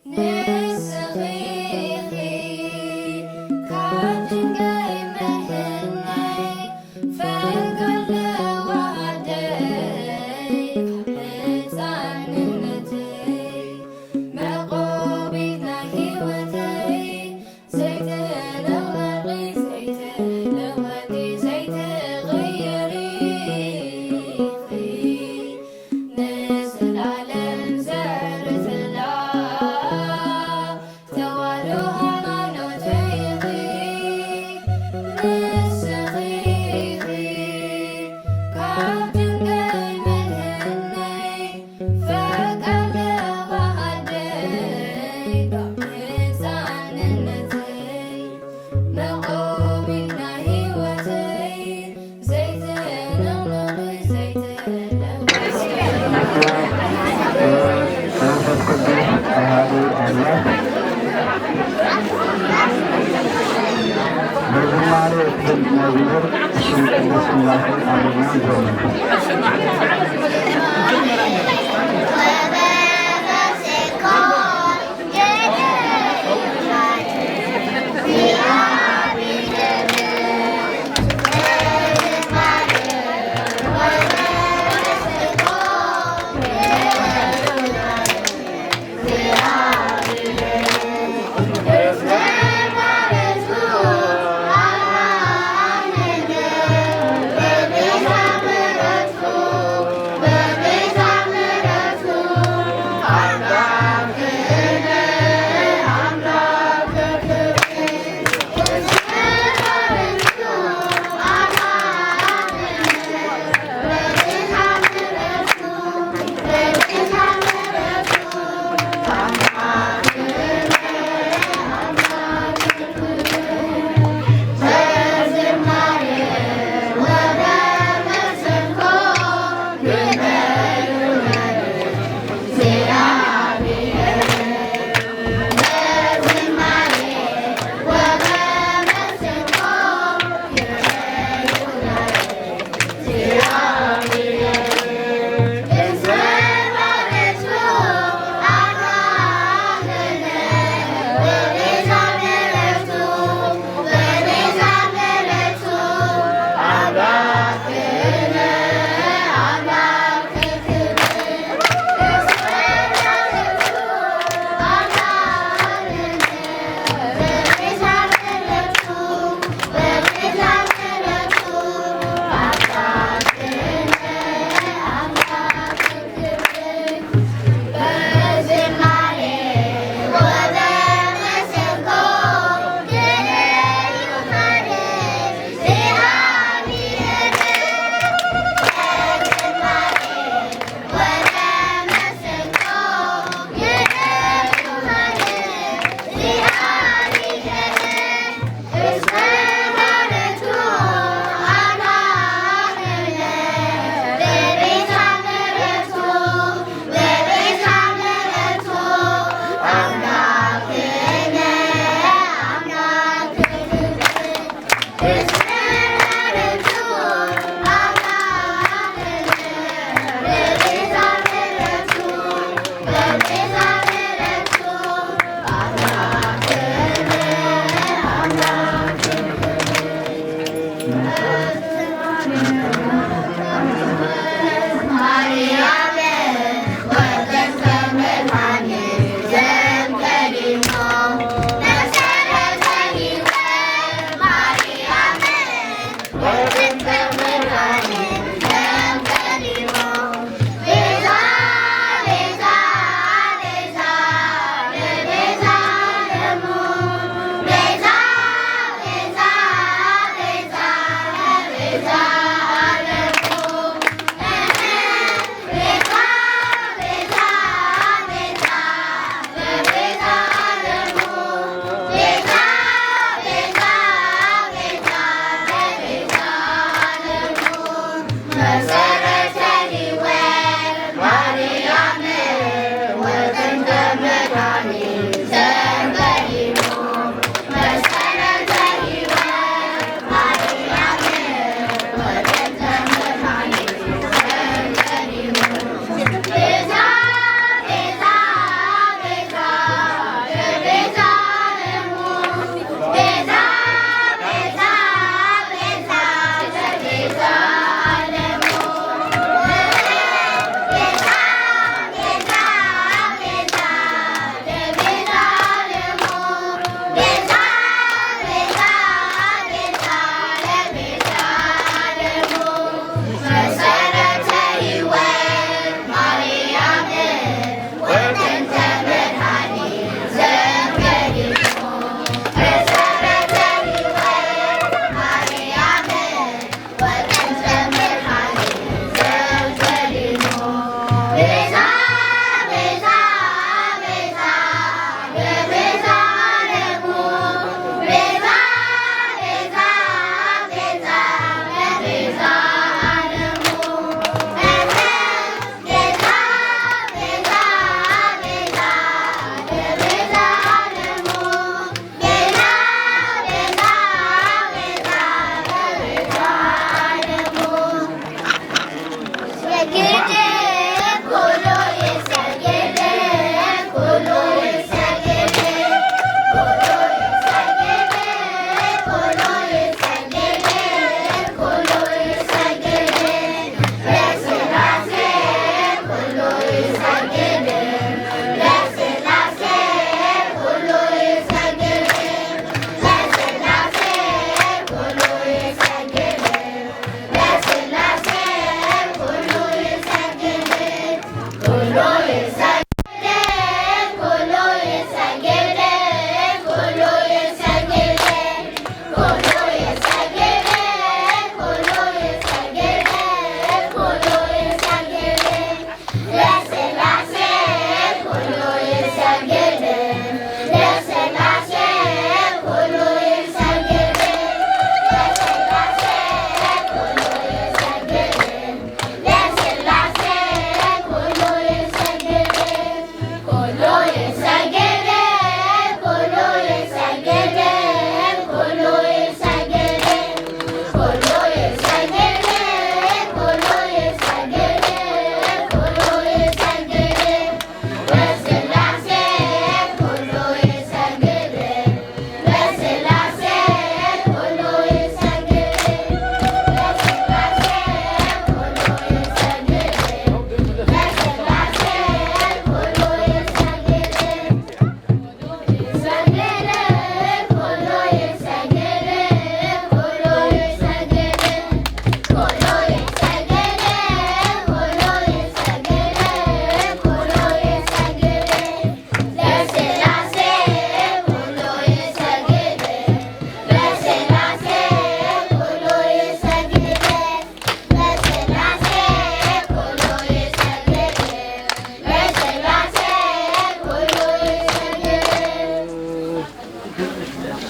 ንስኺ ኢኺ ካብ ጭንቀይ መድህነይ፣ ፈንቅል ለዋሃደይ ካብ ህፃንነተይ፣ መቆቢት ናይ ህይወተይ፣ ዘይትለወጢ፣ ዘይትለወጢ፣ ዘይትቕየሪ ኢኺ። ንዘለኣለም ዘዕርፍላ ተዋህዶ ሃይማኖተይ ኢኺ። ንስኺ ኢኺ ካብ ጭንቀይ መድህነይ፣ ፈቃር ለዋሃደይ ካብ ህፃንነተይ፣ መቆሚት ናይ ህይወተይ፣ ዘይትንቕንቕ ዘይትለወጥ። መንፈስ ቅዱስ ኣሃዱ ኣምላኽ። በዝማሬ እትብል መዝሙር ስም ቅድስት ሥላሴ ኣሜን።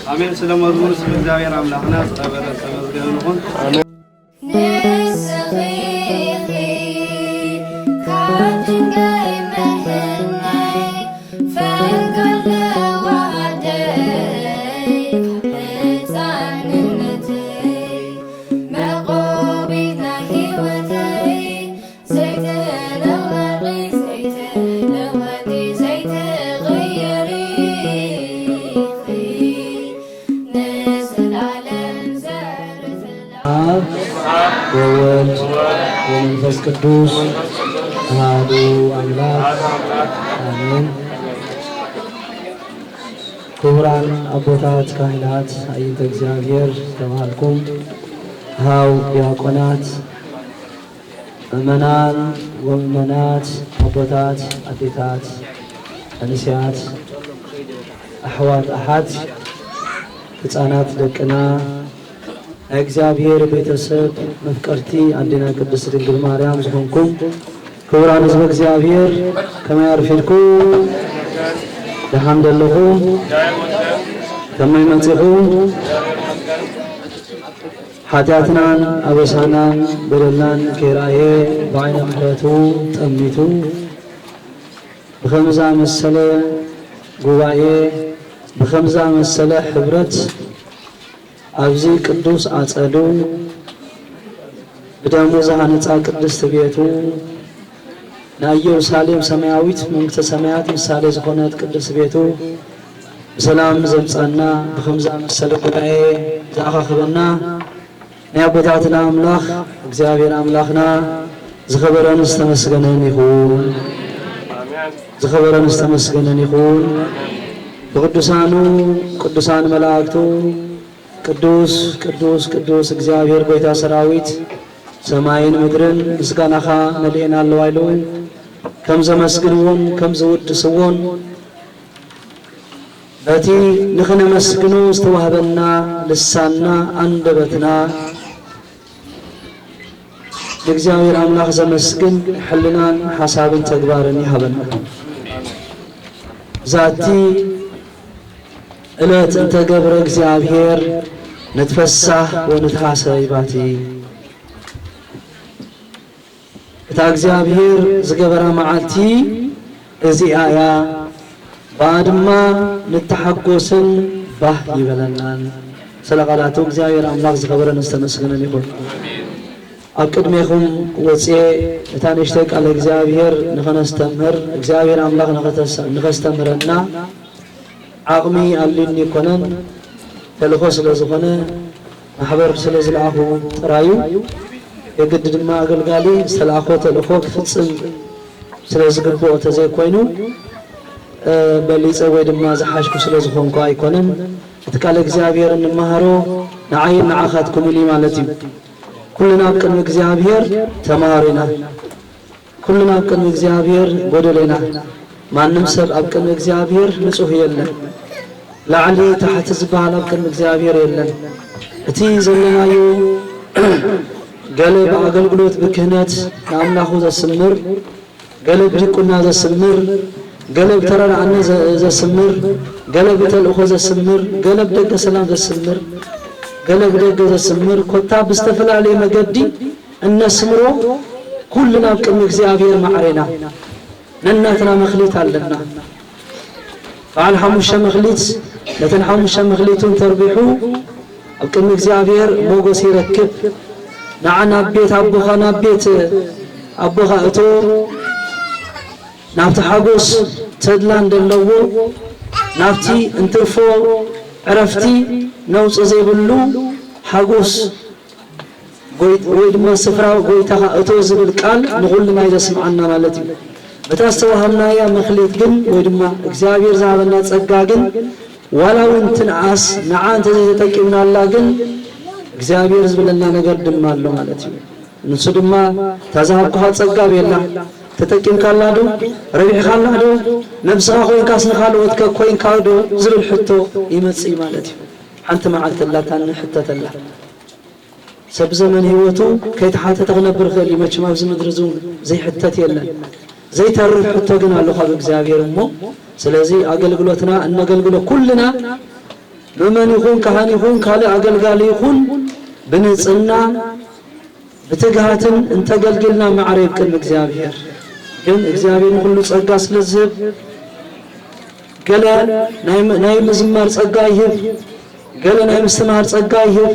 ኣሜን። ስለ መዝሙር ስም እግዚኣብሔር ኣምላኽና ዝተኸበረ ዝተመስገነ ይኹን። ንስኺ ኢኺ ካብ ጭንቀይ መድሕነይ፣ ፈንቅል ለዋሃደይ ካብ ህፃንነተይ፣ መቆቢት ናይ ህይወተይ፣ ዘይትለወጢ፣ ዘይትለወጢ፣ ዘይትቕየሪ ኢኺ ንዘለዓለም ዘዕርፍላ። ኣብ ወወልድ ወመንፈስ ቅዱስ ኣሃዱ ኣምላኽ ኣሜን። ክቡራን ኣቦታት ካህናት፣ ኣዕይንተ እግዚኣብሔር ዝተባህልኩም፣ ሃው ዲያቆናት፣ ምእመናን ወምእመናት፣ ኣቦታት፣ ኣዴታት፣ መንእሰያት፣ ኣሕዋት፣ ኣሓት፣ ህፃናት ደቅና፣ ናይ እግዚኣብሔር ቤተሰብ፣ መፍቀርቲ ኣዴና ቅድስት ድንግል ማርያም ዝኾንኩም ክቡራን ህዝበ እግዚኣብሔር፣ ከመይ ኣርፊድኩም? ደሓን ደለኹም? ከመይ መጺኹም? ሓጢኣትናን ኣበሳናን በደልናን ከይረኣየ ብዓይነ ምሕረቱ ጠሚቱ ብኸምዛ መሰለ ጉባኤ፣ ብኸምዛ መሰለ ሕብረት ኣብዚ ቅዱስ ኣጸዱ ብደሙ ዝሃነጻ ቅድስቲ ቤቱ፣ ናይ ኢየሩሳሌም ሰማያዊት መንግስተ ሰማያት ምሳሌ ዝኾነት ቅድስቲ ቤቱ ብሰላም ዘምጻና፣ ብኸምዛ መሰለ ጉባኤ ዝኣኻኽበና ናይ ኣቦታትና ኣምላኽ እግዚኣብሔር ኣምላኽና ዝኸበረን ዝተመስገነን ይኹን። ዝኸበረን ዝተመስገነን ይኹን። ብቅዱሳኑ ቅዱሳን መላእክቱ ቅዱስ ቅዱስ ቅዱስ እግዚኣብሔር ጐይታ ሰራዊት፣ ሰማይን ምድርን ምስጋናኻ መሊኤን ኣለዋ ኢሉ ከም ዘመስግንዎን ከም ዝውድስዎን፣ በቲ ንኽነመስግኖ ዝተዋህበና ልሳንና፣ ኣንደበትና፣ ንእግዚኣብሔር ኣምላኽ ዘመስግን ሕልናን ሓሳብን ተግባርን ይሃበና። ዛቲ ዕለት እንተ ገብረ እግዚኣብሔር ንትፈሳህ ወንትሃሰይ ባቲ። እታ እግዚኣብሔር ዝገበራ መዓልቲ እዚኣ እያ፣ ብኣ ድማ ንተሓጎስን ባህ ይበለናን። ስለ ቃላቱ እግዚኣብሔር ኣምላኽ ዝኸበረን ዝተመስገነን ይኹን። ኣብ ቅድሜኹም ወፅየ እታ ንእሽተይ ቃለ እግዚኣብሔር ንኸነስተምህር፣ እግዚኣብሔር ኣምላኽ ንኸተስ-፣ ንኸስተምህረና ዓቕሚ ኣልዩኒ ኣይኮነን። ተልእኾ ስለ ዝኾነ፣ ማሕበር ስለ ዝለኣኹ ጥራዩ። የግድ ድማ ኣገልጋሊ ዝተለኣኾ ተልእኾ ክፍጽም ስለ ዝግብኦ ተዘይኮይኑ፣ እ፣ በሊጸ ወይ ድማ ዝሓሽኩ ስለ ዝኾንኩ ኣይኮነን። እቲ ቃል እግዚኣብሔር እንመሃሮ ንዓይን ንዓኻትኩምን እዩ ማለት እዩ። ኩልና ኣብ ቅድሚ እግዚኣብሔር ተማሃሩ ኢና። ኩልና ኣብ ቅድሚ እግዚኣብሔር ጎደሎ ኢና። ማንም ሰብ ኣብ ቅድሚ እግዚኣብሔር ንጹህ የለን። ላዕሊ ታሕቲ ዝበሃል ኣብ ቅድሚ እግዚኣብሔር የለን። እቲ ዘለናዮ ገለ ብኣገልግሎት ብክህነት ንኣምላኹ ዘስምር፣ ገለ ብዲቁና ዘስምር፣ ገለ ብተረዳእነት ዘ-፣ ዘስምር፣ ገለ ብተልእኾ ዘስምር፣ ገለ ብደገ ሰላም ዘስምር፣ ገለ ብደገ ዘስምር፣ ኮታ ብዝተፈላለየ መገዲ እነስምሮ ኩልና ኣብ ቅድሚ እግዚኣብሔር ማዕረ ኢና። ነናትና መኽሊት ኣለና። በዓል ሓሙሽተ መኽሊት ነተን ሓሙሽተ መኽሊቱ እንተርቢሑ ኣብ ቅድሚ እግዚኣብሔር ሞገስ ይረክብ። ንዓ ናብ ቤት ኣቦኻ፣ ናብ ቤት ኣቦኻ እቶ፣ ናብቲ ሓጎስ ተድላን ዘለዎ፣ ናብቲ እንትርፎ ዕረፍቲ ነውፂ ዘይብሉ ሓጎስ ጎይ-፣ ወይ ድማ ስፍራ ጎይታኻ እቶ ዝብል ቃል ንኹልና እዩ ዘስምዓና ማለት እዩ። በታ ዝተዋሃብናያ መኽሊት ግን ወይ ድማ እግዚኣብሔር ዝሃበና ጸጋ ግን ዋላ እውን ትንኣስ ንዓ እንተዘይተጠቂምናላ ግን እግዚኣብሔር ዝብለና ነገር ድማ ኣሎ ማለት እዩ። ንሱ ድማ እታ ዝሃብኩኻ ጸጋ ቤላ ተጠቂምካላ ዶ? ረቢሕካላ ዶ? ነብስኻ ኮይንካስ ንኻልኦት ከ ኮይንካ ዶ? ዝብል ሕቶ ይመጽእ እዩ ማለት እዩ። ሓንቲ መዓልቲ ኣላታ ንሕተተላ። ሰብ ዘመን ህይወቱ ከይተሓተተ ክነብር ይኽእል እዩ። መቸም ኣብዚ ምድሪ እዚ እውን ዘይሕተት የለን። ዘይተርፍ ሕቶ ግን ኣሎ ካብ እግዚኣብሔር እሞ። ስለዚ ኣገልግሎትና እነገልግሎ ኩልና ምእመን ይኹን ካህን ይኹን ካልእ ኣገልጋሊ ይኹን ብንጽህና ብትግሃትን እንተገልጊልና ማዕረ እዩ ቅድሚ እግዚኣብሔር። ግን እግዚኣብሔር ንኹሉ ጸጋ ስለ ዝህብ፣ ገለ ናይ ም-፣ ናይ ምዝማር ጸጋ ይህብ፣ ገለ ናይ ምስትምሃር ጸጋ ይህብ፣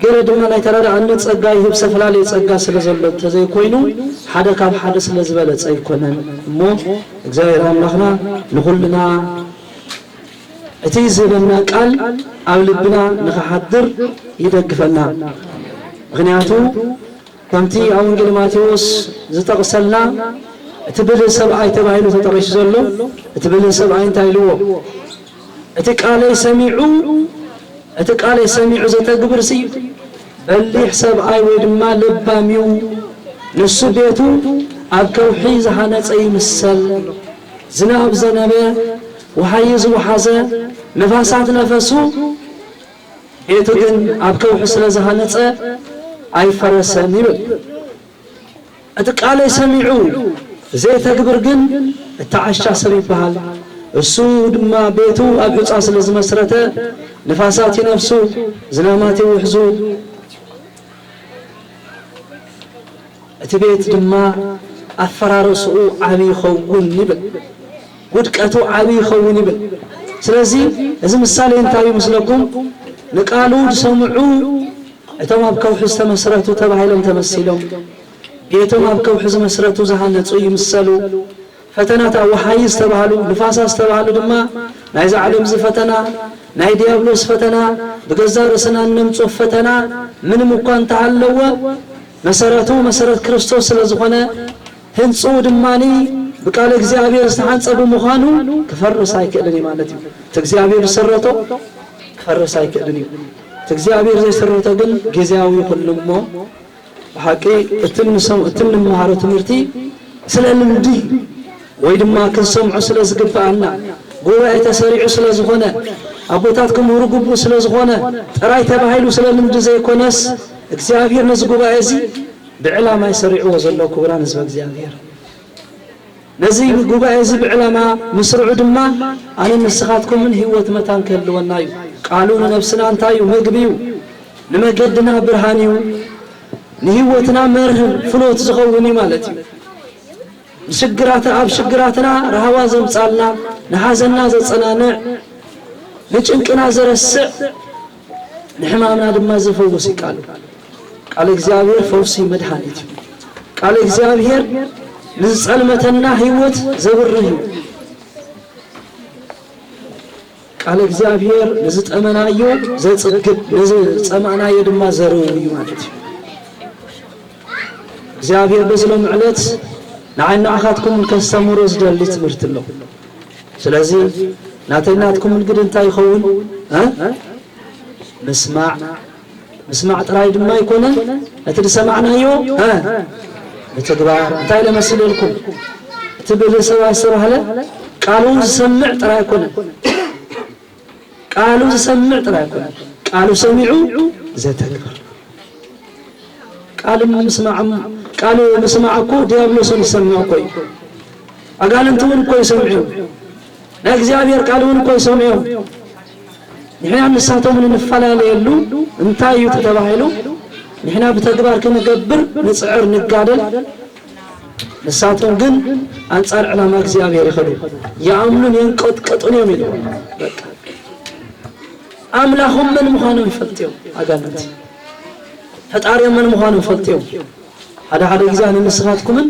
ገለ ድማ ናይ ተረዳእነት ጸጋ ይህብ። ዝተፈላለየ ጸጋ ስለ ዘሎ እንተዘይኮይኑ፣ ሓደ ካብ ሓደ ስለ ዝበለጸ ኣይኮነን። እሞ እግዚኣብሔር ኣምላኽና ንኹልና እቲ ዝህበና ቃል ኣብ ልብና ንኽሓድር ይደግፈና። ምኽንያቱ ከምቲ ኣብ ወንጌል ማቴዎስ ዝጠቕሰልና፣ እቲ ብልህ ሰብኣይ ተባሂሉ ተጠቒሱ ዘሎ፣ እቲ ብልህ ሰብኣይ እንታይ ኢልዎ? እቲ ቃለይ ሰሚዑ፣ እቲ ቃለይ ሰሚዑ ዘተግብርሲ በሊሕ ሰብኣይ ወይ ድማ ለባም እዩ። ንሱ ቤቱ ኣብ ከውሒ ዝሃነጸ ይምሰል። ዝናብ ዘነበ፣ ወሓይዝ ወሓዘ፣ ነፋሳት ነፈሱ፣ ቤቱ ግን ኣብ ከውሒ ስለ ዝሃነጸ ኣይፈረሰን ይብል። እቲ ቃለይ ሰሚዑ ዘይተግብር ግን እተዓሻ ሰብ ይበሃል። እሱ ድማ ቤቱ ኣብ ሑጻ ስለ ዝመስረተ፣ ንፋሳት ይነፍሱ፣ ዝናማት ይውሕዙ፣ እቲ ቤት ድማ ኣፈራረስኡ ዓቢ ይኸውን ይብል፣ ውድቀቱ ዓቢ ይኸውን ይብል። ስለዚ እዚ ምሳሌ እንታይ እዩ ምስለኩም? ንቃሉ ዝሰምዑ እቶም ኣብ ከውሒ ዝተመስረቱ ተባሂሎም ተመሲሎም፣ ቤቶም ኣብ ከውሒ ዝመስረቱ ዝሃነጹ ይምሰሉ። ፈተናታት ወሓይዝ ዝተባህሉ፣ ንፋሳት ዝተባህሉ ድማ ናይዛ ዓለም እዚ ፈተና፣ ናይ ዲያብሎስ ፈተና፣ ብገዛእ ርእስና እነምጽኦ ፈተና ምንም እኳ እንተሃለወ፣ መሰረቱ መሰረት ክርስቶስ ስለ ዝኾነ፣ ህንጽኡ ድማ ብቃል እግዚኣብሔር ዝተሓንጸ ብምዃኑ ክፈርስ ኣይክእልን እዩ ማለት እዩ። እቲ እግዚኣብሔር ዝሰረቶ ክፈርስ ኣይክእልን እዩ። እቲ እግዚኣብሔር ዘይሰረቶ ግን ግዜያዊ ይኹን እሞ፣ ብሓቂ እቲ እንሰም-፣ እቲ እንመሃሮ ትምህርቲ ስለ ልምዲ ወይ ድማ ክንሰምዖ ስለ ዝግብኣና፣ ጉባኤ ተሰሪዑ ስለ ዝኾነ፣ ኣቦታት ክምህሩ ግቡእ ስለ ዝኾነ ጥራይ ተባሂሉ ስለ ልምዲ ዘይኮነስ፣ እግዚኣብሔር ነዚ ጉባኤ እዚ ብዕላማ እዩ ሰሪዕዎ ዘሎ። ክቡራን ህዝበ እግዚኣብሔር፣ ነዚ ጉባኤ እዚ ብዕላማ ምስርዑ ድማ ኣነ ንስኻትኩምን ህይወት መታን ክህልወና እዩ። ቃሉ ንነብስና እንታይ እዩ? ምግቢ እዩ። ንመገድና ብርሃን እዩ። ንህይወትና መርህ ፍኖት ዝኸውን እዩ ማለት እዩ። ንሽግራተ-፣ ኣብ ሽግራትና ራህዋ ዘምጻልና፣ ንሓዘንና ዘጸናንዕ፣ ንጭንቅና ዘረስዕ፣ ንሕማምና ድማ ዝፈውስ እዩ ቃሉ። ቃል እግዚኣብሔር ፈውሲ መድኃኒት እዩ። ቃል እግዚኣብሔር ንዝጸልመተና ህይወት ዘብርህ እዩ። ቃል እግዚኣብሔር ንዝጠመናዮ ዘጽግብ፣ ንዝጸማእናዮ ድማ ዘርው እዩ ማለት እዩ። እግዚኣብሔር በዚ ሎም ዕለት ንዓይ ንዓኻትኩም ከስተምሮ ዝደሊ ትምህርቲ ኣሎ። ስለዚ ናተይ ናትኩምን ግድ እንታይ ይኸውን? እ? ምስማዕ። ምስማዕ ጥራይ ድማ ኣይኮነን፣ ነቲ ዝሰማዕናዮ፣ እ? ምትግባር። እንታይ ኢለ መሲለልኩም? እቲ ብልህ ሰብኣይ ዝተባህለ ቃሉ ዝሰምዕ ጥራይ ኣይኮነን። ቃሉ ዝሰምዕ ጥራይ ኣይኮነን፣ ቃሉ ሰሚዑ ዘተግብር። ቃል ምስማዕ፣ ቃል ምስማዕ እኮ ዲያብሎስን ይሰምዕ እኮ እዩ። ኣጋንንቲ እውን እኮ ይሰምዑ እዮም። ናይ እግዚኣብሔር ቃል እውን እኮ ይሰምዑ እዮም። ንሕና ንሳቶም እንፈላለየሉ እንታይ እዩ ተተባሂሉ፣ ንሕና ብተግባር ክንገብር ንጽዕር፣ ንጋደል። ንሳቶም ግን ኣንጻር ዕላማ እግዚኣብሔር ይኸዱ። ይኣምኑን የንቀጥቀጡን እዮም ኢሉ። በቃ። ኣምላኾም መን ምዃኖም ይፈልጡ እዮም ኣጋንንቲ። ፈጣሪኦም መን ምዃኖም ይፈልጡ እዮም። ሓደ ሓደ ግዜ ኣነ ንስኻትኩምን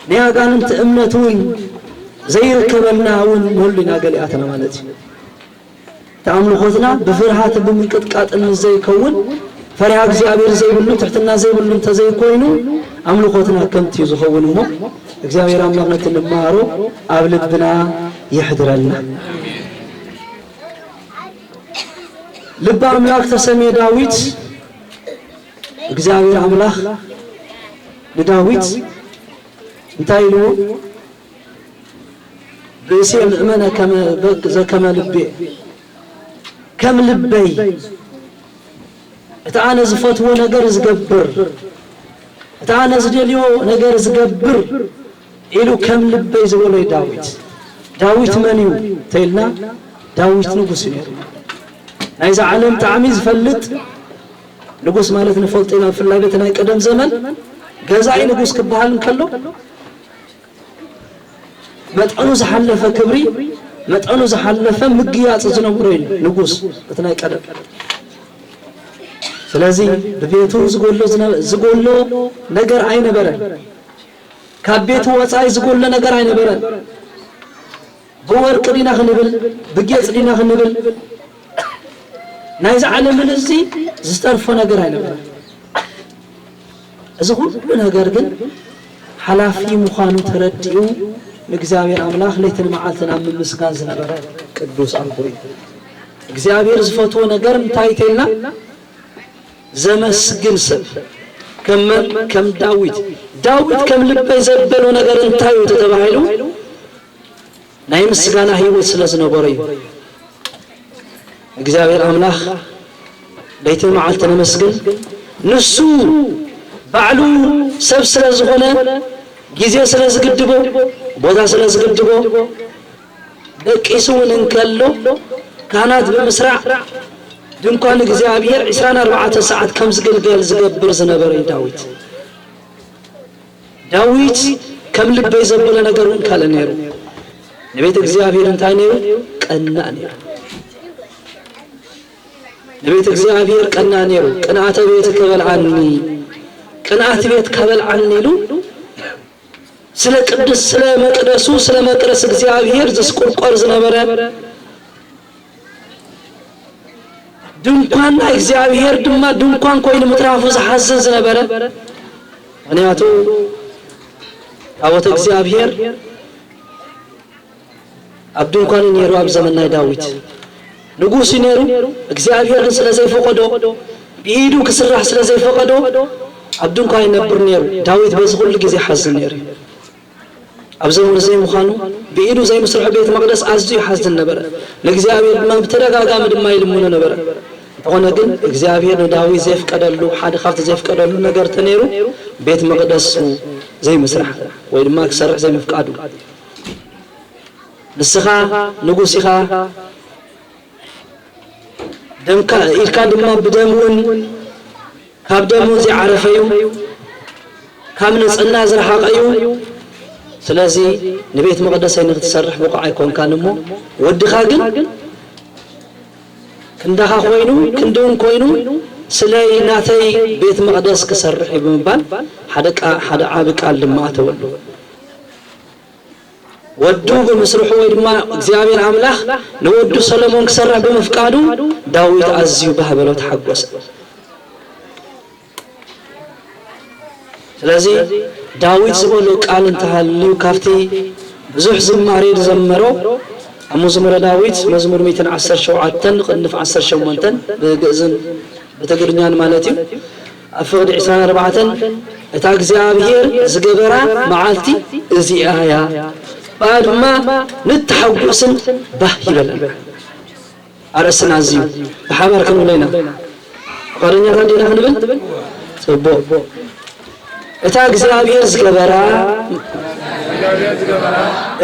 ናይ ኣጋንንቲ እምነት እውን ዘይርከበልና እውን ንህሉ ኢና ገሊኣትና ማለት እዩ። እቲ ኣምልኾትና ብፍርሃትን ብምንቅጥቃጥን ምስ ዘይከውን፣ ፈሪሃ እግዚኣብሔር ዘይብሉ፣ ትሕትና ዘይብሉ እንተዘይኮይኑ፣ ኣምልኾትና ከንቱ እዩ ዝኸውን እሞ፣ እግዚኣብሔር ኣምላኽ ነቲ ንመሃሮ ኣብ ልብና የሕድረልና። ልበ ኣምላክ ተሰምየ ዳዊት፣ እግዚኣብሔር ኣምላኽ ንዳዊት እንታይ ኢሉ? ብእሴ ምእመነ ከመ በግ ዘከመ ልቤ፣ ከም ልበይ፣ እቲ ኣነ ዝፈትዎ ነገር ዝገብር፣ እቲ ኣነ ዝደልዮ ነገር ዝገብር ኢሉ ከም ልበይ ዝበሎ እዩ ዳዊት። ዳዊት መን እዩ ተይልና፣ ዳዊት ንጉስ እዩ ነይሩ። ናይዛ ዓለም ጣዕሚ ዝፈልጥ ንጉስ ማለት ንፈልጦ ኢና። ብፍላይ በቲ ናይ ቀደም ዘመን ገዛኢ ንጉስ ክበሃል እንከሎ መጠኑ ዝሓለፈ ክብሪ፣ መጠኑ ዝሓለፈ ምግያጽ ዝነብሮ እዩ ንጉስ እቲ ናይ ቀደም። ስለዚ ብቤቱ ዝጎሎ ዝነ-፣ ዝጎሎ ነገር ኣይነበረን። ካብ ቤቱ ወጻኢ ዝጎሎ ነገር ኣይነበረን። ብወርቂ ዲና ክንብል፣ ብጌጽ ዲና ክንብል፣ ናይዚ ዓለም እዚ ዝተርፎ ነገር ኣይነበረን። እዚ ኩሉ ነገር ግን ሓላፊ ምዃኑ ተረዲኡ ንእግዚኣብሔር ኣምላኽ ለይትን መዓልትን ኣብ ምምስጋን ዝነበረ ቅዱስ ኣቦ እዩ። እግዚኣብሔር ዝፈትዎ ነገር እንታይ ተልና? ዘመስግን ሰብ። ከም መን? ከም ዳዊት። ዳዊት ከም ልበይ ዘበሎ ነገር እንታይ እዩ ተተባሂሉ? ናይ ምስጋና ህይወት ስለ ዝነበሮ እዩ። እግዚኣብሔር ኣምላኽ ለይትን መዓልትን ነመስግን። ንሱ ባዕሉ ሰብ ስለ ዝኾነ፣ ግዜ ስለ ዝግድቦ፣ ቦታ ስለ ዝግድቦ፣ ደቂሱ እውን እንከሎ፣ ካህናት ብምስራዕ ድንኳን እግዚኣብሔር ዕስራን ኣርባዕተን ሰዓት ከም ዝግልገል ዝገብር ዝነበረ እዩ ዳዊት። ዳዊት ከም ልበይ ዘበለ ነገር እውን ካልእ ነይሩ። ንቤት እግዚኣብሔር እንታይ ነይሩ? ቀናእ ነይሩ። ንቤት እግዚኣብሔር ቀናእ ነይሩ። "ቅንኣተ ቤት ከበልዓኒ፣ ቅንኣት ቤት ከበልዓኒ" ኢሉ ስለ ቅድስ፣ ስለ መቅደሱ፣ ስለ መቅደስ እግዚኣብሔር ዝስቁርቆር ዝነበረ፣ ድንኳን ናይ እግዚኣብሔር ድማ ድንኳን ኮይኑ ምትራፉ ዝሓዝን ዝነበረ። ምኽንያቱ ታቦተ እግዚኣብሔር ኣብ ድንኳን እዩ ነይሩ። ኣብ ዘመን ናይ ዳዊት ንጉስ እዩ ነይሩ። እግዚኣብሔር ግን ስለ ዘይፈቀዶ፣ ብኢዱ ክስራሕ ስለ ዘይፈቀዶ፣ ኣብ ድንኳን ይነብር ነይሩ። ዳዊት በዚ ኩሉ ግዜ ይሓዝን ነይሩ። ኣብ ዘመኑ ዘይምዃኑ፣ ብኢዱ ዘይምስርሑ ቤት መቕደስ ኣዝዩ ይሓዝን ነበረ። ንእግዚኣብሔር ድማ ብተደጋጋሚ ድማ ይልምኖ ነበረ። እንተኾነ ግን እግዚኣብሔር ንዳዊት ዘየፍቀደሉ፣ ሓደ ካብቲ ዘየፍቀደሉ ነገር ተነይሩ፣ ቤት መቕደሱ ዘይምስራሕ ወይ ድማ ክሰርሕ ዘይምፍቃዱ። ንስኻ ንጉስ ኢኻ፣ ደምካ፣ ኢድካ ድማ ብደም እውን፣ ካብ ደም እውን ዘይዓረፈ እዩ፣ ካብ ንጽህና ዝረሓቐ እዩ። ስለዚ ንቤት መቕደሰይ ንክትሰርሕ ብቑዕ ኣይኮንካን እሞ፣ ወድኻ ግን ክንዳኻ ኮይኑ፣ ክንድኡን ኮይኑ፣ ስለይ ናተይ ቤት መቕደስ ክሰርሕ እዩ ብምባል ሓደ ቃ-፣ ሓደ ዓቢ ቃል ድማ ኣተወሉ። ወዱ ብምስርሑ ወይ ድማ እግዚኣብሔር ኣምላኽ ንወዱ ሰሎሞን ክሰርሕ ብምፍቃዱ ዳዊት ኣዝዩ ባህ በሎ፣ ተሓጎሰ። ስለዚ ዳዊት ዝበሎ ቃል እንተሃልዩ ካብቲ ብዙሕ ዝማሬ ዝዘመሮ ኣብ መዝሙረ ዳዊት መዝሙር ሚእትን ዓሰርተ ሸውዓተን ቅንፍ ዓሰርተ ሸሞንተን ብግእዝን ብትግርኛን ማለት እዩ። ኣብ ፍቕዲ ዕስራን ኣርባዕተን እታ እግዚኣብሔር ዝገበራ መዓልቲ እዚኣ እያ፣ ብኣ ድማ ንተሓጎስን ባህ ይበለና። ኣርእስትና እዚ እዩ። ብሓባር ክንብሎ ኢና። ፍቓደኛታት ዲና ክንብል? ጽቡቕ። እታ እግዚኣብሔር ዝገበራ፣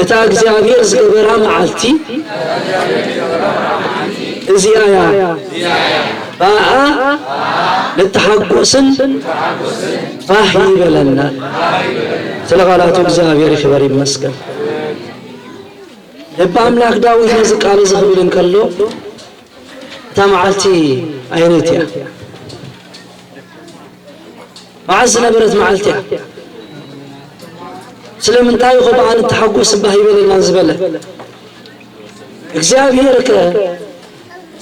እታ እግዚኣብሔር ዝገበራ መዓልቲ እዚኣ እያ። ብኣ ንተሓጎስን ባህ ይበለና። ስለ ቃላቱ እግዚኣብሔር ይኽበር ይመስገን። ልበ ኣምላኽ ዳዊት ነዚ ቃል እዚ ክብል እንከሎ፣ እታ መዓልቲ ኣየነይቲ እያ? መዓስ ዝነበረት መዓልቲ እያ? ስለምንታይ ኢኹ ብኣ ንተሓጎስ እባ ይበለና ዝበለ? እግዚኣብሔር ከ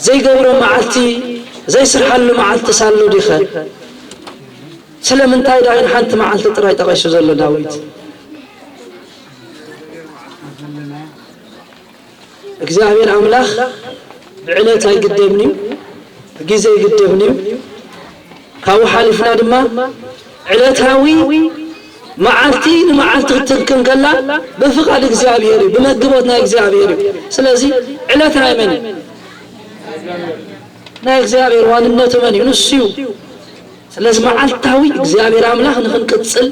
ዘይገብሮ መዓልቲ፣ ዘይስርሓሉ መዓልቲ ሳሎ ዲኸ? ስለምንታይ ደኣ ሓንቲ መዓልቲ ጥራይ ጠቒሱ ዘሎ ዳዊት? እግዚኣብሔር ኣምላኽ ብዕለት ኣይግደብን እዩ፣ ብግዜ ኣይግደብን እዩ። ካብኡ ሓሊፍና ድማ ዕለታዊ መዓልቲ ንመዓልቲ ክትትንክን ከላ ብፍቓድ እግዚኣብሔር እዩ፣ ብመግቦት ናይ እግዚኣብሔር እዩ። ስለዚ ዕለት ናይ መን እዩ? ናይ እግዚኣብሔር። ዋንነቱ መን እዩ? ንሱ እዩ። ስለዚ መዓልታዊ እግዚኣብሔር ኣምላኽ ንኽንቅጽል፣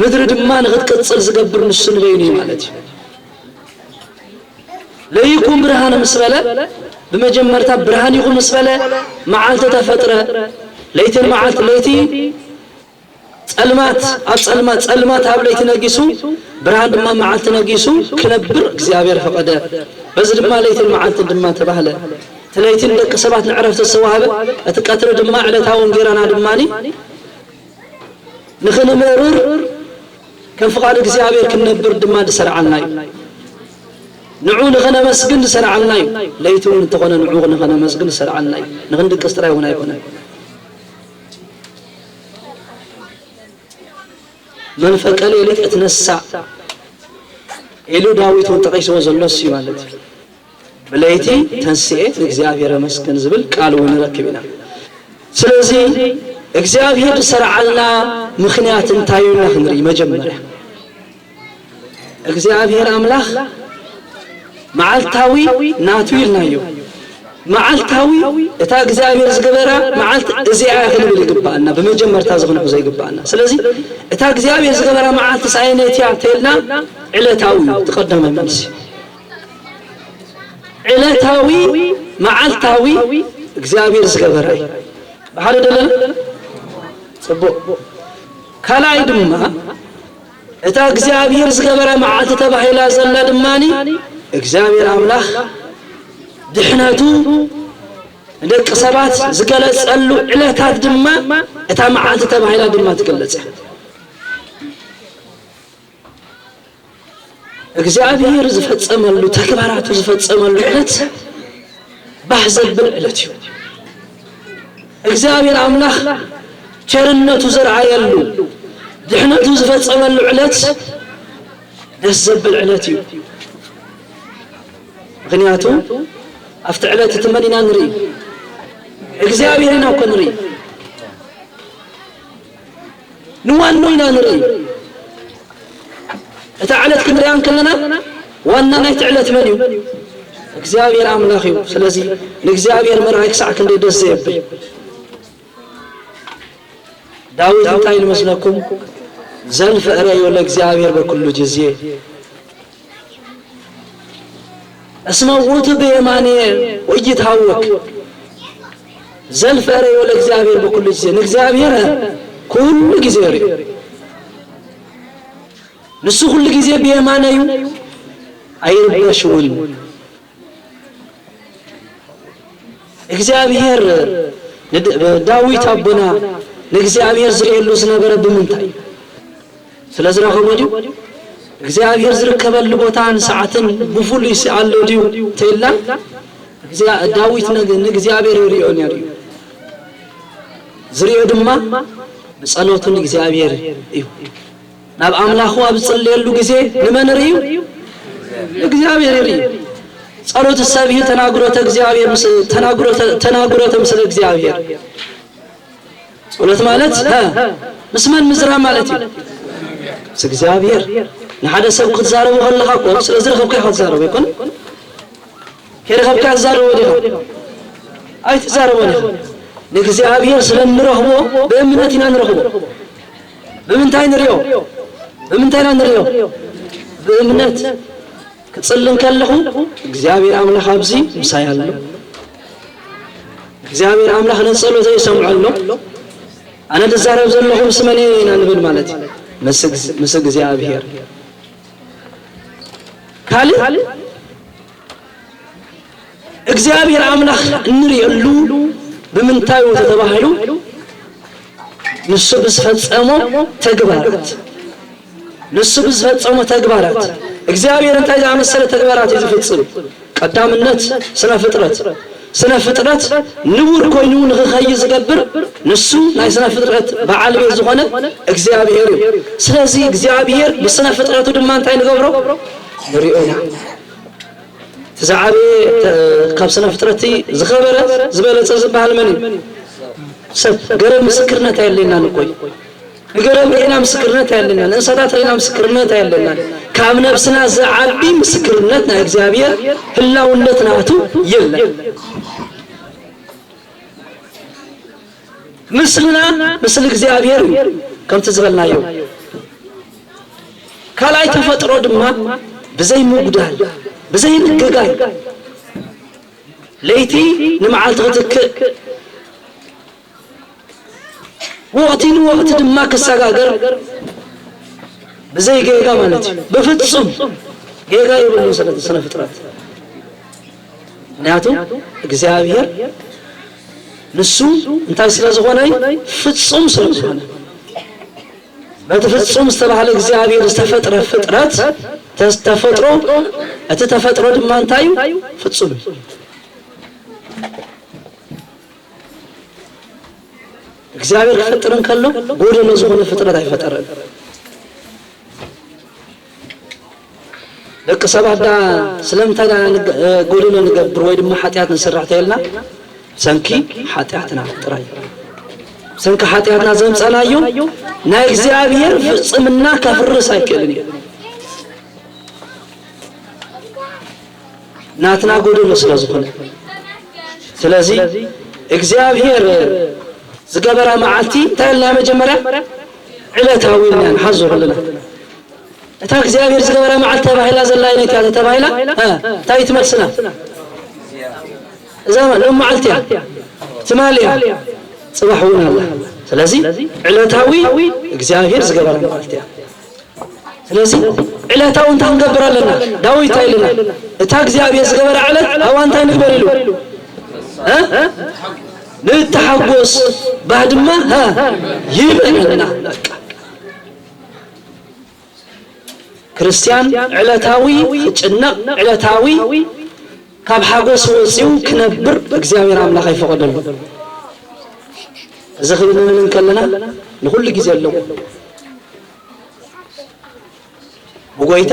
ምድሪ ድማ ንኽትቅጽል ዝገብር ንሱ ንበይኑ እዩ ማለት እዩ። ለይኩን ብርሃን ምስ በለ ብመጀመርታ ብርሃን ይኹን ምስ በለ፣ መዓልቲ ተፈጥረ። ለይትን መዓልቲ፣ ለይቲ ጸልማት ኣብ ጸልማት፣ ጸልማት ኣብ ለይቲ ነጊሱ፣ ብርሃን ድማ መዓልቲ ነጊሱ ክነብር እግዚኣብሔር ፈቐደ። በዚ ድማ ለይትን መዓልትን ድማ ተባህለ። እቲ ለይቲ ንደቂ ሰባት ንዕረፍቲ ዝተዋህበ፣ እቲ ቀትሪ ድማ ዕለታዊ እንጌራና ድማኒ ንኽንምእርር፣ ከም ፍቓድ እግዚኣብሔር ክንነብር ድማ ዝሰርዓልና እዩ። ንዑ ንኽነመስግን ዝሰርዓልና እዩ። ለይቲ እውን እንተኾነ ንዑ ንኽነመስግን ዝሰርዓልና እዩ። ንኽንድቅስ ጥራይ እውን ኣይኮነን። መንፈቀ ሌሊት እትነሳእ ኢሉ ዳዊት እውን ጠቒስዎ ዘሎ እሱ እዩ ማለት እዩ። ብለይቲ ተንስኤ ንእግዚኣብሔር ኣመስግን ዝብል ቃል እውን ንረክብ ኢና። ስለዚ እግዚኣብሔር ዝሰርዓልና ምኽንያት እንታይ እዩ ኢልና ክንርኢ መጀመርያ። እግዚኣብሔር ኣምላኽ መዓልታዊ ናቱ ኢልናዮ። መዓልታዊ እታ እግዚኣብሔር ዝገበራ መዓልቲ እዚኣ እያ ክንብል ይግባኣና። ብመጀመርታ እዚ ክንሕዞ ይግባኣና። ስለዚ እታ እግዚኣብሔር ዝገበራ መዓልቲ ኣየነይቲ እያ ተልና ዕለታዊ እዩ እቲ ቀዳማይ መልሲ። ዕለታዊ መዓልታዊ እግዚኣብሔር ዝገበራ እዩ። ብሓደ ደለና ጽቡቕ። ካልኣይ ድማ እታ እግዚኣብሔር ዝገበራ መዓልቲ ተባሂላ ዘላ ድማኒ እግዚኣብሔር ኣምላኽ ድሕነቱ ንደቂ ሰባት ዝገለጸሉ ዕለታት ድማ እታ መዓልቲ ተባሂላ ድማ ትግለጽ። እግዚኣብሔር ዝፈጸመሉ፣ ተግባራቱ ዝፈጸመሉ ዕለት ባህ ዘብል ዕለት እዩ። እግዚኣብሔር ኣምላኽ ቸርነቱ ዘርኣየሉ፣ ድሕነቱ ዝፈጸመሉ ዕለት ደስ ዘብል ዕለት እዩ። ምኽንያቱ ኣብቲ ዕለት እቲ መን ኢና ንርኢ? እግዚኣብሔር ኢና እኮ ንርኢ። ንዋኑ ኢና ንርኢ። እታ ዕለት ክንሪኣ እንከለና ዋና ናይቲ ዕለት መን እዩ? እግዚኣብሔር ኣምላኽ እዩ። ስለዚ ንእግዚኣብሔር ምርኣይ ክሳዕ ክንደይ ደስ ዘየብል። ዳዊት እንታይ ኢሉ መስለኩም? ዘልፍ እረዮ ለእግዚኣብሔር በኩሉ ጊዜ እስመ ውእቱ ብየማንየ ወኢይትሃወክ። ዘልፍ እረዮ ለእግዚኣብሔር በኩሉ ጊዜ። ንእግዚኣብሔር ኩሉ ጊዜ እርዮ። ንሱ ኩሉ ጊዜ ብየማነ እዩ፣ ኣይርበሽውን። እግዚኣብሔር ንድ-፣ ዳዊት ኣቦና ንእግዚኣብሔር ዝርእየሉ ዝነበረ ብምንታይ? ስለ ዝረኸቦ ድዩ? እግዚኣብሔር ዝርከበሉ ቦታን ሰዓትን ብፍሉይ ኣሎ ድዩ? ተይልና እግዚኣብ-፣ ዳዊት ንግ-፣ ንእግዚኣብሔር ይርእዮ ነይሩ እዩ። ዝርእዮ ድማ ብጸሎቱ ንእግዚኣብሔር እዩ። ናብ ኣምላኹ ኣብ ዝጽልየሉ ግዜ ንመን ርእዩ? ንእግዚኣብሔር ይርእዩ። ጸሎት ሰብ እዩ ተናግሮተ እግዚኣብሔር ምስ-፣ ተናግሮተ፣ ተናግሮተ ምስለ እግዚኣብሔር። ጸሎት ማለት፣ ሀ፣ ምስ መን ምዝራብ ማለት እዩ? ምስ እግዚኣብሔር። ንሓደ ሰብ ክትዛረቡ ከለኻ እኮ ስለ ዝረኸብካ ኢኻ ትዛረቡ ኣይኮነን? ከይረኸብካ ትዛረቦ ዲኻ? ኣይትዛረቦን ኢኻ። ንእግዚኣብሔር ስለ እንረኽቦ ብእምነት ኢና ንረኽቦ። ብምንታይ ንሪኦ? ብምንታይ ኢና ንሪኦ? ብእምነት። ክጽሊ እንከለኹ እግዚኣብሔር ኣምላኽ ኣብዚ ምሳይ ኣሎ። እግዚኣብሔር ኣምላኽ ነጸሎተይ ይሰምዖ ኣሎ። ኣነ ዝዛረብ ዘለኹ ምስ መን እየ ኢና ንብል ማለት እዩ? ምስ እግ-፣ ምስ እግዚኣብሔር። ካልእ እግዚኣብሔር ኣምላኽ እንርእየሉ ብምንታይ እዩ ተባሂሉ? ንሱ ብዝፈጸሞ ተግባራት፣ ንሱ ብዝፈጸሞ ተግባራት። እግዚኣብሔር እንታይ ዝኣመሰለ ተግባራት እዩ ዝፍጽም? ቀዳምነት ስነ ፍጥረት። ስነ ፍጥረት ንቡር ኮይኑ ንኽኸይድ ዝገብር ንሱ ናይ ስነ ፍጥረት በዓል ቤት ዝኾነ እግዚኣብሔር እዩ። ስለዚ እግዚኣብሔር ብስነ ፍጥረቱ ድማ እንታይ ንገብሮ? ንርእዮ ኢና። እቲ ዝዓበየ ተ-፣ ካብ ስነ ፍጥረት ዝኸበረ ዝበለጸ ዝበሃል መን እዩ? ሰብ። ገረብ ምስክርነት ኣየድልየናን እኮ እዩ። ንገረብ ርኢና ምስክርነት ኣየድልየናን፣ ንእንስሳታት ርኢና ምስክርነት ኣየድልየናን። ካብ ነብስና ዝዓቢ ምስክርነት ናይ እግዚኣብሔር ህላውነት ናቱ የለን። ምስልና ምስሊ እግዚኣብሔር እዩ፣ ከምቲ ዝበልናዮ። ካልኣይ ተፈጥሮ ድማ ብዘይ ምጉዳል፣ ብዘይ ምግጋይ፣ ለይቲ ንመዓልቲ ክትክእ፣ ወቕቲ ንወቕቲ ድማ ክሰጋገር፣ ብዘይ ጌጋ ማለት እዩ። ብፍጹም ጌጋ የብሉን ስነ፣ ስነ ፍጥረት። ምክንያቱ እግዚኣብሔር ንሱ እንታይ ስለ ዝኾነ? ፍጹም ስለ ዝኾነ። በቲ ፍጹም ዝተባህለ እግዚኣብሔር ዝተፈጥረ ፍጥረት፣ ተስ-፣ ተፈጥሮ፣ እቲ ተፈጥሮ ድማ እንታይ እዩ? ፍጹም እዩ። እግዚኣብሔር ክፈጥር እንከሎ ጎደሎ ዝኾነ ፍጥረት ኣይፈጠረን። ደቂ ሰባት ዳ ስለምንታይ ዳ ንገ-፣ እ፣ ጎደሎ ንገብር ወይ ድማ ሓጢኣት ንሰርሕ ተይልና? ብሰንኪ ሓጢኣትና ጥራይ። ብሰንኪ ሓጢኣትና ዘምጸናዮ ናይ እግዚኣብሔር ፍጽምና ከፍርስ ኣይክእልን እዩ። ናትና ጎደሎ ስለ ዝኾነ። ስለዚ እግዚኣብሔር ዝገበራ መዓልቲ እንታይ ኢልና መጀመርያ? ዕለታዊ ኢልና ንሓዞ ከለና። እታ እግዚኣብሔር ዝገበራ መዓልቲ ተባሂላ ዘላ ኣይነትያ ተባሂላ? እ፣ እንታይ ትመልስና? እዛ ሎም መዓልቲ እያ። ትማሊ እያ። ጽባሕ እውን ኣላ። ስለዚ ዕለታዊ እግዚኣብሔር ዝገበራ መዓልቲ እያ። ስለዚ ዕለታዊ እንታይ ክንገብር ኣለና? ዳዊት እንታይ ኢልና? እታ እግዚኣብሔር ዝገበራ ዕለት ኣብኣ እንታይ ንግበር ኢሉ? እ? ንተሓጎስ፣ ባህ ድማ፣ እ? ይበለና። በቃ። ክርስትያን ዕለታዊ ክጭነቕ፣ ዕለታዊ ካብ ሓጎስ ወፂኡ ክነብር እግዚኣብሔር ኣምላኽ ኣይፈቐደሉ። እዚ ክንብል እንከለና ንኹሉ ግዜ ኣለዎ። ብጎይታ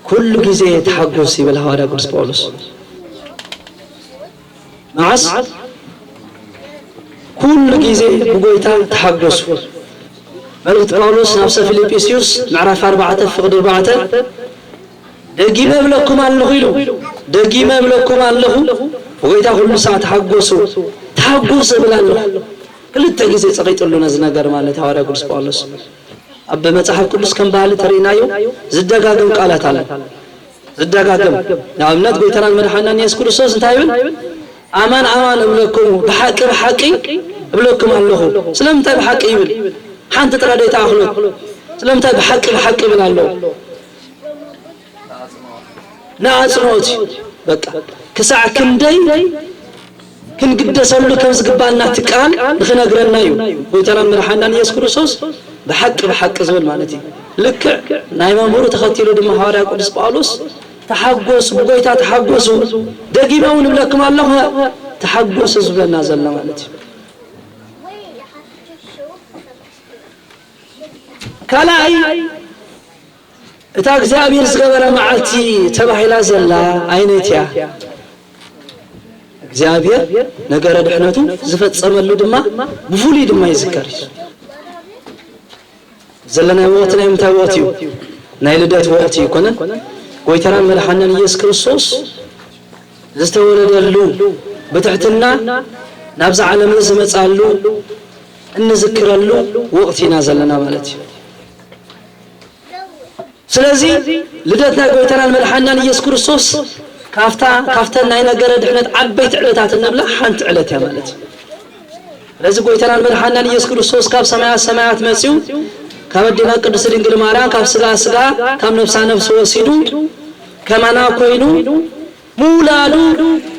ኩሉ ግዜ ተሓጎስ ይብል ሃዋርያ ቅዱስ ጳውሎስ። መዓስ? ኩሉ ግዜ ብጎይታ ተሓጎሱ። መልእኽቲ ጳውሎስ ናብ ሰብ ፊልጵስዩስ ምዕራፍ ኣርባዕተ ፍቕዲ ኣርባዕተ፣ ደጊመ እብለኩም ኣለኹ ኢሉ። ደጊመ እብለኩም ኣለኹ፣ ብጎይታ ኩሉ ሰዓት ተሓጎሱ። ተሓጎስ እብል ኣለኹ። ክልተ ግዜ ጸቒጥሉ ነዚ ነገር ማለት ሃዋርያ ቅዱስ ጳውሎስ። ኣብ መጽሓፍ ቅዱስ ከም ባህሊ ተርእናዮ ዝደጋገም ቃላት ኣሎ። ዝደጋገም። ንኣብነት ጎይታናን መድሓናን የሱስ ክርስቶስ እንታይ ይብል? ኣማን ኣማን እብለኩም፣ ብሓቂ ብሓቂ እብለኩም ኣለኹ። ስለምንታይ ብሓቂ ይብል? ሓንቲ ጥራ ደይ ተኣኽሎት። ስለምንታይ ብሓቂ ብሓቂ ይብል ኣሎ? ንኣጽንኦት እዩ። በቃ ክሳዕ ክንደይ ክንግደሰሉ ከም ዝግባና እቲ ቃል ንኽነግረና እዩ። ጎይታናን መድሓናን ኢየሱስ ክርስቶስ ብሓቂ ብሓቂ ዝብል ማለት እዩ። ልክዕ ናይ መምህሩ ተኸቲሉ ድማ ሃዋርያ ቅዱስ ጳውሎስ ተሓጎሱ፣ ብጎይታ ተሓጎሱ፣ ደጊመ እውን እብለኩም ኣለኹ ተሓጎሱ ዝብለና ዘሎ ማለት እዩ። ካልኣይ እታ እግዚኣብሔር ዝገበራ መዓልቲ ተባሂላ ዘላ ኣይነይት እያ። እግዚኣብሔር ነገረ ድሕነቱ ዝፈጸመሉ ድማ ብፍሉይ ድማ ይዝከር እዩ። ዘለናዮ ወቕቲ ናይ ምንታይ ወቕቲ እዩ? ናይ ልደት ወቕቲ ኣይኮነን። ጎይታናን መድሓናን ኢየሱስ ክርስቶስ ዝተወለደሉ፣ ብትሕትና ናብዛ ዓለም ዝመጻሉ እንዝክረሉ ወቕቲ ኢና ዘለና ማለት እዩ። ስለዚ ልደት ናይ ጎይታናን መድሓናን ኢየሱስ ክርስቶስ ካብታ፣ ካብተን ናይ ነገረ ድሕነት ዓበይቲ ዕለታት እንብላ ሓንቲ ዕለት እያ ማለት እዩ። ስለዚ ጎይታናን መድሓናን ኢየሱስ ክርስቶስ ካብ ሰማያት ሰማያት መጺኡ፣ ካብ ኣዴና ቅድስት ድንግል ማርያም ካብ ስጋ ስጋ ካብ ነፍሳ ነፍሲ ወሲዱ ከማና ኮይኑ ምውላዱ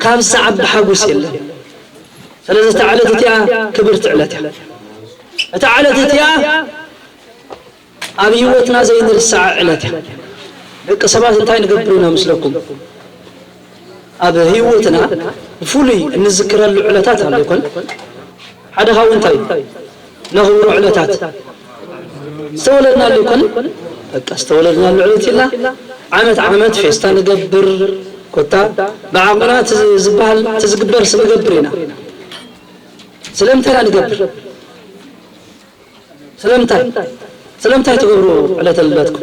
ካብ ዝዓቢ ሓጎስ የለን። ስለዚ እታ ዕለት እቲኣ ክብርቲ ዕለት እያ። እታ ዕለት እቲኣ ኣብ ህይወትና ዘይንርስዓ ዕለት እያ። ደቂ ሰባት እንታይ ንገብር ኢና ምስለኩም? ኣብ ህይወትና ብፍሉይ እንዝክረሉ ዕለታት ኣሎ ይኮን? ሓደ ካብኡ እንታይ? ነኽብሮ ዕለታት ዝተወለድናሉ ይኮን? በቃ ዝተወለድናሉ ዕለት ኢልና ዓመት ዓመት ፌስታ ንገብር፣ ኮታ ብዓቕምና እቲ ዝበሃል፣ እቲ ዝግበር ንገብር ኢና። ስለምንታይ ኢና ንገብር? ስለምንታይ? ስለምንታይ ትገብሩ ዕለተ ልደትኩም?